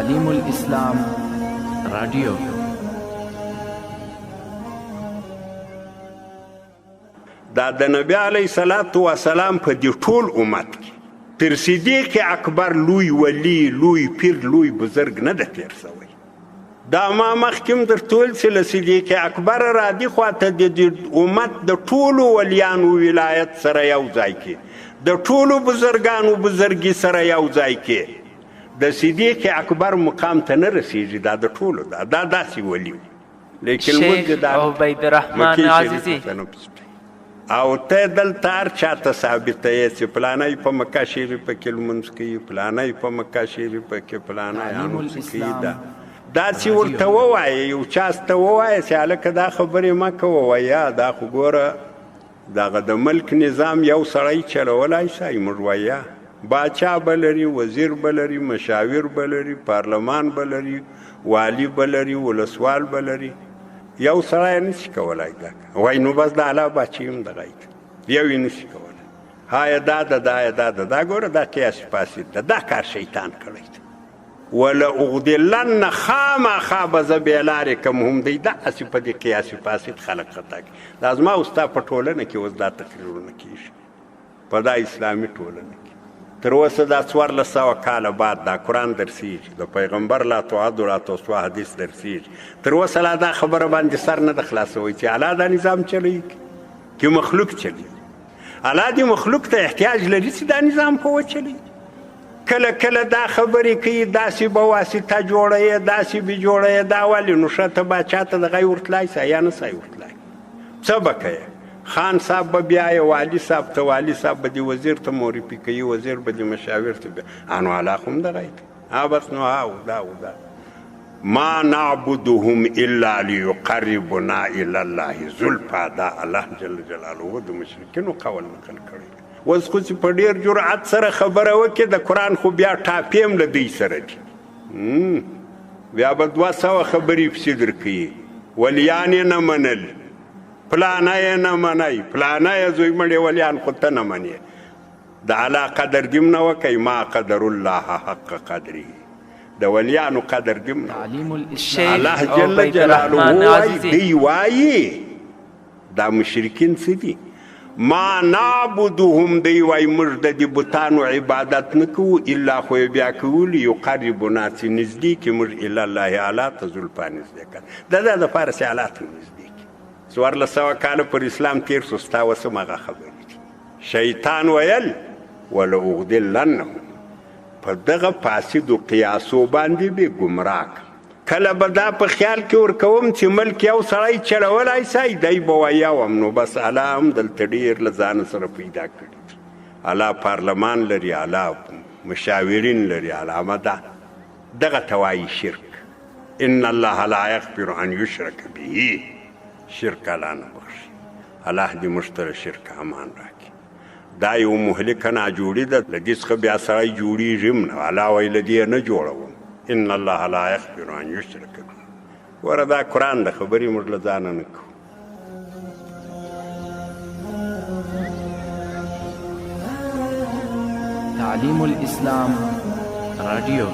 تعلیم الاسلام رادیو. دا د نبی علیه الصلاة والسلام په دې ټول امت کې تر صدیق اکبر لوی ولی، لوی پیر، لوی بزرګ نه ده تېر سوی. دا ما مخکې هم درته وویل چې له صدیق اکبر را دې خوا ته د دې امت د ټولو ولیانو ولایت سره یو ځای کې، د ټولو بزرګانو بزرګي سره یو ځای کې، د صدیق اکبر مقام ته نه رسېږي. دا د ټولو دا دا داسې ولي و. لیکن موږ شیخ دا عبید الرحمن مکې شریفې عزیزي. ته نه پسې. او ته دلته هر چا ته ثابته یې چې فلانی په مکه شریفه کې لمونځ کوي، فلانی په مکه شریفه کې فلانی تعلیم هغه څه کوي. الاسلام دا داسې ورته ووایې، یو چا ته ووایې چې هلکه دا خبرې مه کوه، وایه دا خو ګوره دغه د ملک نظام یو سړی چلولای شي. موږ وایه باچا به لري، وزیر به لري، مشاور به لري، پارلمان به لري، والي به لري، ولسوال به لري، یو سړی نشي کولای دا. وای نو بس د الله باچا هم دغه دی، یو یې نشي کولای. هایا دا ده، دا یې دا ده، دا ګوره دا قیاس فاسد ده، دا کار شیطان کړی دی. ولأغدلن خامخا به زه بې لارې کم هم دی داسې په دې قیاس فاسد خلک خطا کړي. دا زما او ستا په ټولنه کې اوس دا تقریرونه کېږي، په دا اسلامي ټولنه کې تر اوسه دا 1400 کاله بعد دا قرآن درسېږي، د پیغمبر لا تعد لا تحصی حدیث درسېږي، تر اوسه لا دا خبره باندې سر نه ده خلاصوي چې الله دا نظام چلوي کې مخلوق چلوي. الله دې مخلوق ته احتیاج لري چې دا نظام په وچلوي. کله کله دا خبرې کوي، داسې به واسطه جوړه یې، داسې به جوړه یې، دا ولې؟ نو ښه ته باچا ته دغه یې ورتلای سه یا نه سای ورتلای؟ څه به کوې؟ خان صاحب به بیا یې والي صاحب ته، والي صاحب به دې وزیر ته معرفي کوي، وزیر به دې مشاور ته بیا نو الله خو هم دغه یې دی. بس نو ها و دا و دا. ما نعبدهم الا لیقربنا الی الله زلفا، دا الله جل جلاله د مشرکینو قول نقل کړی دی. اوس خو چې په ډېر جرأت سره خبره وکړي، د قرآن خو بیا ټاپې هم له دوی سره دي. بیا به 200 خبرې پسې درکوي، ولیان یې نه منل، پلانه یې نه منئ، پلانه یې زوی مړی ولیان خو ته نه منې. د الله قدر دې هم نه وکئ، ما قدر الله حق قدره، د ولیانو قدر دې هم نه وکئ. تعلیم الاسلام. شیخ الله جل عبید جلاله الرحمن وایي، عزیزي. دوی وایي دا مشرکین څه دي؟ ما نعبدهم، دی وایي موږ د دې بتانو عبادت نه کوو، الا خو یې بیا کوو لیقربونا، چې نږدې کړي موږ الی الله اعلی ته زلفا نږدې کړه. د ده دپاره چې الله ته نږدې کړي. 1400 کاله پر اسلام تېر سو، ستا اوس هم هغه خبرې دي. شیطان ویل ولأغدلنهم، په دغه فاسدو قیاسو باندې به ګمراه کړم. کله به دا په خیال کې ورکوم چې ملک یو سړی چلولای سي، دی به وایي وم، نو بس الله هم دلته ډېر له ځانه سره پیدا کړي دي. الله پارلمان لري، الله مشاورین لري، علامه ده دغه ته وایي شرک. ان الله لا یغفر ان یشرک به، شرک الله نه بخښي. الله دې موږ ته له شرک امان راکړي. دا یو مهلکه ناجوړي ده، له دې څخه بیا سړی جوړېږي هم نه. الله وایي له دې نه جوړوم، ان الله لا یغفر ان یشرک به. ګوره دا قرآن د خبرې موږ له ځانه نه کوو. تعلیم الاسلام رادیو.